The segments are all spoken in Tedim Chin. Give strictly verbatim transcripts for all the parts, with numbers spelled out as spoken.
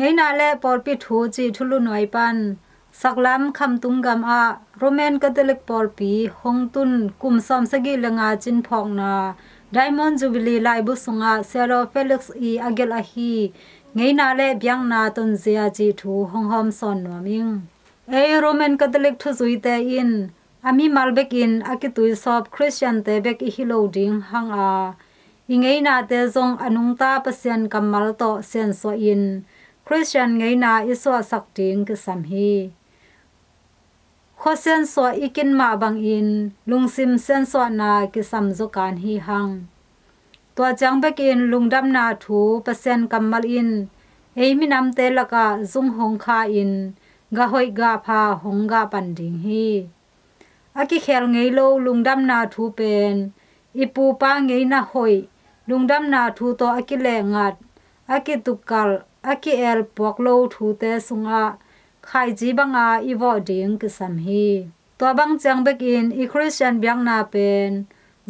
Ngeina le pawlpi thu cih thulu nuai pan saklam khamtung gam ah Roman Catholic pawlpi hong tun kum sawmsagih le nga cin phawkna Diamond Jubilee laibu sungah Siaw Felix i a gelh ahi ngeina le biakna tonzia cih thu hong hawmsawn nuam ing. Ei Roman Catholic thuzuite in a mimal bekin a kituisawp Khristiante bek i hi lo ding hang a, i ngeinate zong a nungta Pasian kammal tawh siansuah in Khristian ngeina i suahsak ding kisam hi. Khua siansuah i kin mah bangin lungsim siansuahna kisam zaw kan hi hang. Tua ciang bekin lungdamna thu Pasian kammal in ei minamte lakah zung hong kha in gah hoih gah pha hong gah pan ding hi. A kikhel ngei lo lungdamna thu pen i pupa ngeina hoih, lungdamna thu tawh a kilehngat, a kitukalh, a ki-el puak lo thute sungah khaici banga i vawh ding kisam hi. Tua bang ciang bekin i Khristian biakna pen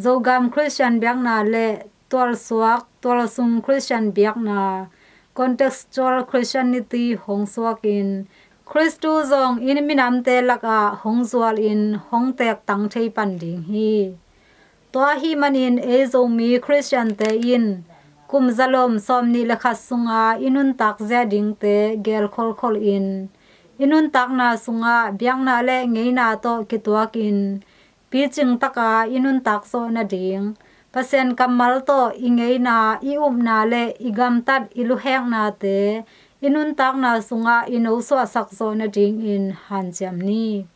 Zogam Khristian biakna le tualsuak, tualsung Khristian biakna, contextual Christianity hong suakin Khristu zong i minamte lakah hong zualin hong teektang thei pan ding hi. Tua ahih manin ei Zomi Khristiante in kum zalom sawmnih le khat sunga i nuntak zia dingte geel kholkhol in i nuntakna sungah biakna le ngeina tawh kituakin picing taka i nuntak zawh nading, Pasian kammal tawh i ngeina, i upna le i gamtat i luheknate i nuntakna sungah i nosuahsak zawh nadingin hanciam ni.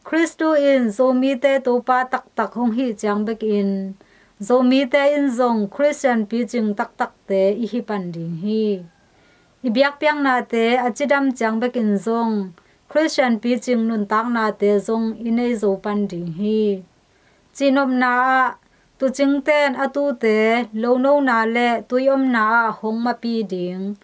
Khristu in Zomite Topa taktak hong hih ciang bekin Zomite in zong Khristian picing taktakte i hi pan ding hi. I biakpiaknate a cidam ciang bekin zong Khristian picing nuntaknate zong i nei zo pan ding hi. Cihnopna ah tucingten a tute lonona le tui omna ah hong mapi ding,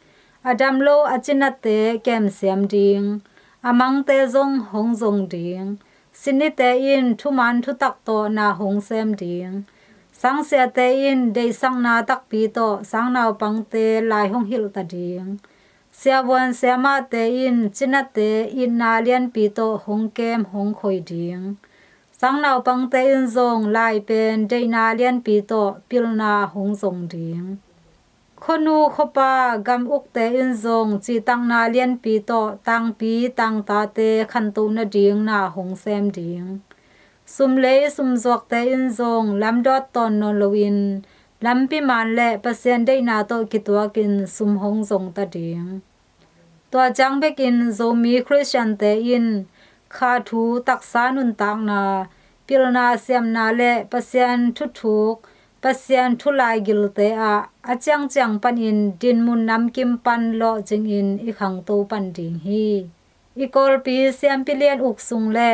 a dam lo a cinate kemsiam ding, a mangte zong hong zong ding, sinite in thuman thutak tawh na hong sem ding, sangsiate in deihsakna takpi tawh sangnaupangte lai hong hilh ta ding, siavuan siamahte in cinate itna lianpi tawh hong kem hong khoi ding, sangnaupangte in zong lai pen deihna lianpi tawh pilna hong zong ding, khuanu khuapa gam ukte in zong cihtakna lianpi tawh tangpi tangtate khanto nading na hong sem ding, sumlei sumzuakte in zong lamdawt tawn nawn loin lampi man le Pasian deihna tawh kituakin sum hong zong ta ding. Tua ciang bekin Zomi Khristiante in kha thu, taksa nuntakna, pilna siamna le Pasian thuthuk, Pasian thu laigilte ah a ciangciang panin dinmun namkim pan lawhcingin i khangto pan ding hi. I Kawlpi siampi lian uk sung le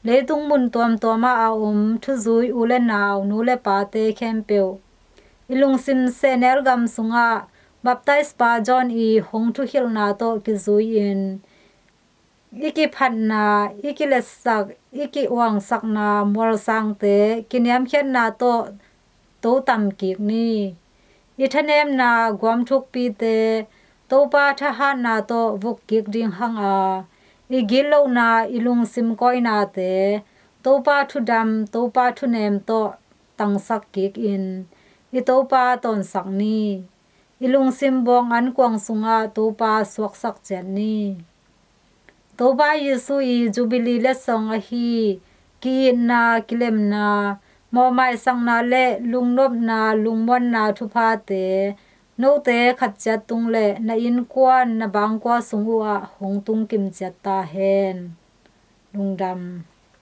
leitung mun tuamtuamah a om thuzui u le nau, nu le pate khempeuh, i lungsim sehnel gam sungah baptise pa John i hong thuhilhna tawh kizui-in i kiphatna, i kiletsak, i ki-uangsakna mualsangte kiniamkhiatna tawh totam kik ni. I thanemna guam thukpite Topa thahatna tawh vuk kik ding hang a, i gitlohna, i lungsim kawinate Topa thudam, Topa thunem tawh tangsak kikin i Topa tawnsak ni. I lungsim bawng ankuang sungah Topa suaksak ciat ni. Topa Jesu i Jubilee letsong ahi ki-itna, kilemna, mawhmaisakna le lungnopna, lungmuanna thuphate note khat ciat tung le na innkuan, na bangkua sung uhah hong tungkim ciat ta hen. Lungdam.